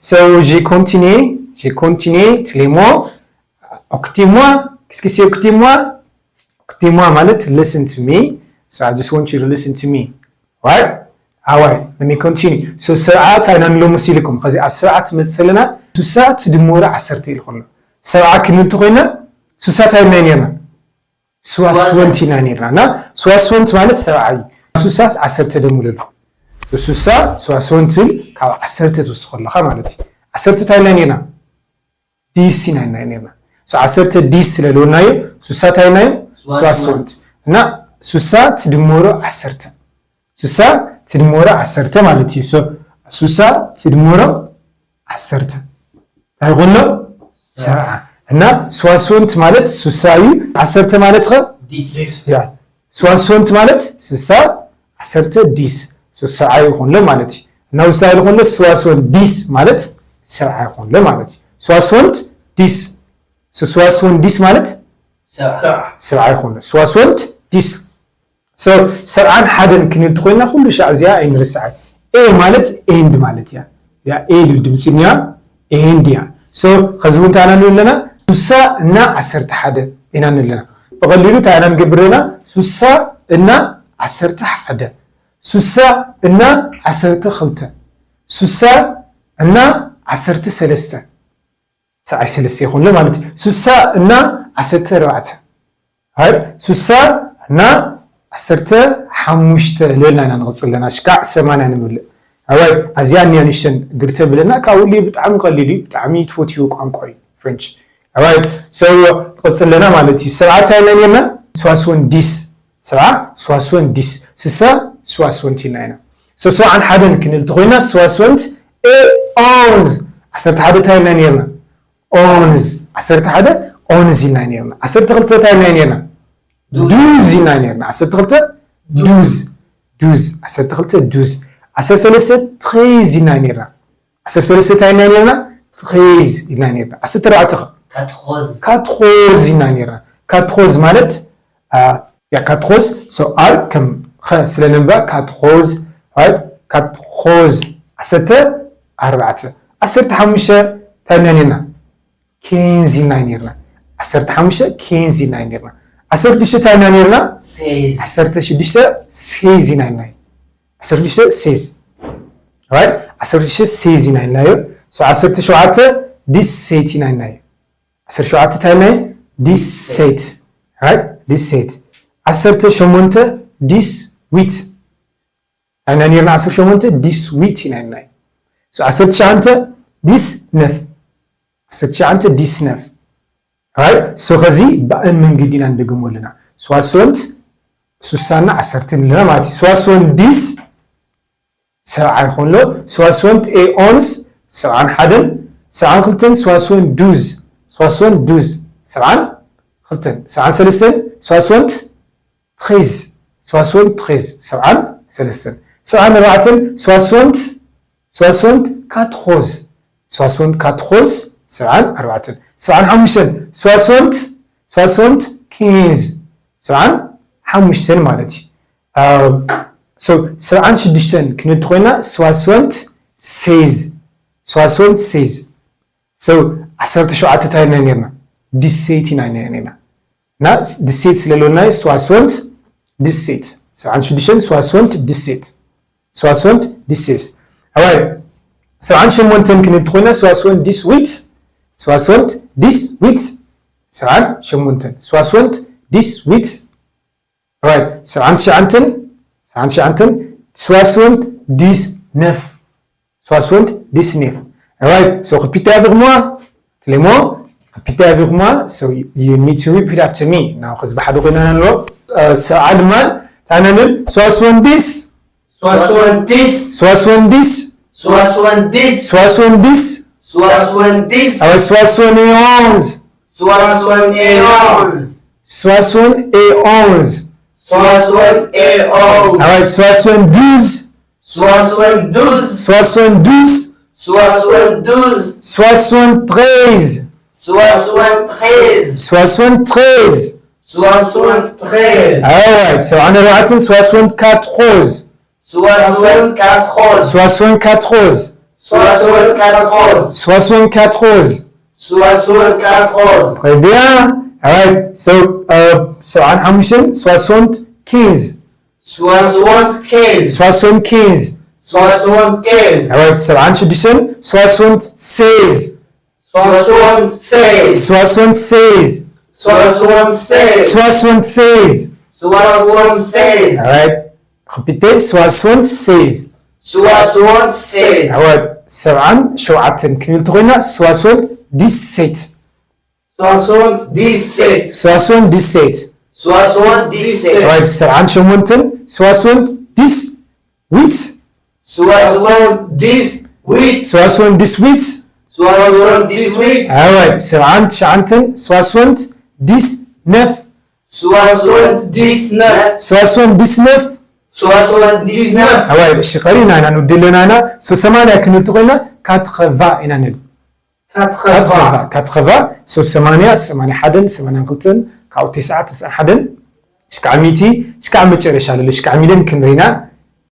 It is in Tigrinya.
So, je continue, je continue, ትሌሞ፣ octez-moi, qu'est-ce que c'est octez-moi? Octez-moi ማለት listen to me. So, I just want you to listen to me. Right? ኣዋይ፣ let me continue. So፣ ሰብዓ እንታይ ኢና ንብሎ መሲልኩም? ከዚ ኣብ ሰብዓ ትመጽእ ዘለና፣ ሱሳ ትድምሮ ዓሰርተ ኢልኩ ኣሎ። ሰብዓ ክንብል ተኾይና፣ ሱሳ እንታይ ኢልና ነርና? ስዋስወንት ኢና ነርና። እና ስዋስወንት ማለት ሰብዓ እዩ። ሱሳ ዓሰርተ ደምርሉ። ሱሳ ስዋስወንት ትብል ካብ ዓሰርተ ትውስኽ ኣለኻ ማለት እዩ። ዓሰርተ እንታይ ኢልና ነርና? ዲስ ኢና ነርና። So ዓሰርተ ዲስ ስለ ዝበልናዮ፣ ሱሳ እንታይ ኢልናዮ? ስዋስወንት። ስዋስወንት። እና ሱሳ ትድምሮ ዓሰርተ። ሱሳ ትድምሮ ዓሰርተ ማለት እዩ። So ሱሳ ትድምሮ ዓሰርተ። እንታይ ይኾን ኣሎ? ሰብዓ። እና ስዋስወንት ማለት ሱሳ እዩ። ዓሰርተ ማለት ኸ? ዲስ። ያ። ስዋስወንት ማለት ሱሳ፣ ዓሰርተ ዲስ። So ሰብዓ ይኾን ኣሎ ማለት እዩ። እና ውስታ ይኾን ኣሎ ስዋስወንት ዲስ ማለት ሰብዓ ይኾን ኣሎ ማለት እዩ። ስዋስወንት ዲስ። So ስዋስወንት ዲስ ማለት ሰብዓ። ሰብዓ ይኾን ኣሎ። ስዋስወንት ዲስ። So ሰብዓን ሓደን ክንብል ተኾይና ኩሉ ሻዕ እዚኣ ኣይንርስዓይ። ኤ ማለት ኤንድ ማለት እያ። እዚኣ ኤ ዝብል ድምፂ እኒኣ፣ ኤንድ እያ። So ኸዚ እውን እንታይ ኢና ንብል ኣለና? ሱሳ እና ዓሰርተ ሓደ ኢና ንብል ኣለና። ብቐሊሉ እንታይ ኢና ንገብር ኣለና? ሱሳ እና ዓሰርተ ሓደ፣ ሱሳ እና ዓሰርተ ክልተ፣ ሱሳ እና ዓሰርተ ሰለስተ። ሰብዓይ ሰለስተ ይኾን ኣሎ ማለት እዩ። ሱሳ እና ዓሰርተ ኣርባዕተ። ሃይ፣ ሱሳ እና ዓሰርተ ሓሙሽተ ልበልና ኢና ንቕጽል ኣለና። ሽካዕ ሰማንያ ንምልእ። ኣዋይ፣ ኣብዚኣ እኒኣ ንእሽተን ግር ተብለና፣ ካብኡ ልዩ ብጣዕሚ ቀሊል እዩ፣ ብጣዕሚ ትፈትይዎ ቋንቋ እዩ፣ ፍሬንች። ኣዋይ፣ so ንቕጽል ኣለና ማለት እዩ። ሰብዓ እንታይ ኢልና ነርና? ስዋስወንት ዲስ። ሰብዓ ስዋስወንት ዲስ። ስሳ ስዋስወንት ኢልና ኢና። So ሰብዓን ሓደን ክንብል ተኾይና ስዋስወንት ኤ ኦንዝ። ዓሰርተ ሓደ እንታይ ኢልና ነርና? ኦንዝ። ዓሰርተ ሓደ ኦንዝ ኢልና ነርና። ዓሰርተ ክልተ እንታይ ኢልና ነርና? ዱዝ። ዱዝ ኢልና ነርና። ዓሰርተ ክልተ ዱዝ። ዱዝ። ዓሰርተ ክልተ ዱዝ። ዓሰርተ ሰለስተ ትሬዝ ኢልና ነርና። ዓሰርተ ሰለስተ እንታይ ኢልና ነርና? ትሬዝ ኢልና ነርና። ዓሰርተ ኣርባዕተ ኸ? ካትኾዝ። ካትኾዝ ኢልና ነርና። ካትኾዝ ማለት፣ ኣ፣ ያ ካትኾዝ፣ so ኣር ከም ኸ ስለ ነንባ ካትኾዝ፣ right? ካትኾዝ። ዓሰርተ ኣርባዕተ። ዓሰርተ ሓሙሽተ እንታይ ኢልና ነርና? ኬንዝ ኢልና ነርና። ዓሰርተ ሓሙሽተ ኬንዝ ኢልና ነርና። ዓሰርተ ሽዱሽተ እንታይ ኢልና ነርና? ሴዝ። ዓሰርተ ሽዱሽተ ሴዝ ኢና ኢልና። ዓሰርተ ሽዱሽተ ሴዝ። Right? ዓሰርተ ሽዱሽተ ሴዝ ኢና ኢልናዮ። So ዓሰርተ ሸውዓተ ዲስ ሴት ኢና ኢልናዮ። ዓሰርተ ሸውዓተ እንታይ ኢልናዮ? ዲስ ሴት። Right? ዲስ ሴት። ዓሰርተ ሸሞንተ ዲስ ዊት። እንታይ ኢና ነርና? ዓሰርተ ሸሞንተ ዲስ ዊት ኢና ኢልናዮ። So ዓሰርተ ትሽዓተ ዲስ ነፍ። ዓሰርተ ትሽዓተ ዲስ ነፍ። Right? So ኸዚ ብኣን መንገዲ ኢና ንደግሞ ኣለና። ስዋስወንት ሱሳና ዓሰርተን ኣለና ማለት እዩ። ስዋስወንት ዲስ ሰብዓ ይኾን ኣሎ። ስዋስወንት ኤ ኦንስ ሰብዓን ሓደን፣ ሰብዓን ክልተን፣ ስዋስወንት ዱዝ፣ ስዋስወንት ዱዝ ሰብዓን ክልተን፣ ሰብዓን ሰለስተን፣ ስዋስወንት ትሬዝ፣ ስዋስወንት ትሬዝ ሰብዓን ሰለስተን፣ ሰብዓን ኣርባዕተን፣ ስዋስወንት፣ ስዋስወንት ካትኾዝ፣ ስዋስወንት ካትኾዝ ሰብዓን ኣርባዕተን፣ ሰብዓን ሓሙሽተን፣ ስዋስወንት፣ ስዋስወንት ኬንዝ ሰብዓን ሓሙሽተን ማለት እዩ። አ፣ so ሰብዓን ሽዱሽተን ክንብል ተኾይና ስዋስወንት ሴዝ፣ ስዋስወንት ሴዝ። So ዓሰርተ ሸውዓተ እንታይ ኢልና ነርና? ዲስ ሴት ኢና ነርና። እና ዲስ ሴት ስለ ዝበልናዮ ስዋስወንት ዲስ ሴት። ሰብዓን ሽዱሽተን ስዋስወንት ዲስ ሴት። ስዋስወንት ዲስ ሴት። ኣዋይ፣ ሰብዓን ሸሞንተን ክንብል ተኾይና ስዋስወንት ዲስ ዊት፣ ስዋስወንት ዲስ ዊት። ሰብዓን ሸሞንተን ስዋስወንት ዲስ ዊት። Right. ሰብዓን ትሽዓተን፣ ሰብዓን ትሽዓተን፣ ስዋስወንት ዲስ ነፍ። ስዋስወንት ዲስ ነፍ። Right. So répétez avec moi. ትሌሞ፣ répétez avec moi. So you need to repeat after me. Now ኸዚ ብሓደ ኮይና ንብሎ። እ፣ ሰብዓ ድማ እንታይ ኢና ንብል? ስዋስወንት ዲስ። ስዋስወንት ዲስ። ስዋስወንት ዲስ። ስዋስወንት ዲስ። ስዋስወንት ዲስ። ስዋስወንት ዲስ። ኣዋይ፣ ስዋስወንት ኤ ኦንዝ። ስዋስወንት ኤ ኦንዝ። ስዋስወንት ኤ ኦንዝ። ስዋስወንት ኤ ኦንዝ። ኣዋይ፣ ስዋስወንት ዱዝ። ስዋስወንት ዱዝ። ስዋስወንት ዱዝ። ስዋስወንት ዱዝ። ስዋስወንት ትሬዝ። ስዋስወንት ትሬዝ። ስዋስወንት ትሬዝ። ስዋስወንት ትሬዝ። ኣዋይ፣ ሰብዓን ኣርባዕተን ስዋስወንት ካትኾዝ። ስዋስወንት ካትኾዝ። ስዋስወንት ካትኾዝ። Soixante-quatorze. Soixante-quatorze. Soixante-quatorze. Très bien. Alright. So, uh, ሰብዓን ሓሙሽተን soixante-quinze. Soixante-quinze. Soixante-quinze. Soixante-quinze. Alright. ሰብዓን ሽዱሽተን soixante-seize. Soixante-seize. Soixante-seize. Soixante-seize. Soixante-seize. Soixante-seize. Alright. Répétez, soixante-seize. Soixante-seize. Alright. ሰብዓን ሸውዓተን ክንብል ተኾይና soixante-dix-sept. Soixante-dix-sept. Soixante-dix-sept. Soixante-dix-sept. Alright. ሰብዓን ሸሞንተን soixante-dix-huit. Soixante-dix-huit. Soixante-dix-huit. Soixante-dix-huit. Alright. ሰብዓን ትሽዓተን soixante-dix-neuf. Soixante-dix-neuf. Soixante-dix-neuf. Soixante-dix-neuf. Alright. እሺ፣ ቀሪና ኢና ንውዲ ኣለና ኢና። So ሰማንያ ክንብል ተኾይና quatre-vingts ኢና ንብል። Quatre-vingts. Quatre-vingts። So ሰማንያ፣ ሰማንያ ሓደን፣ ሰማንያን ክልተን፣ ካብኡ ተስዓ፣ ተስዓን ሓደን፣ ሽካዕ ሚእቲ፣ ሽካዕ መጨረሻ ለሎ ሽካዕ ሚልዮን ክንሪና።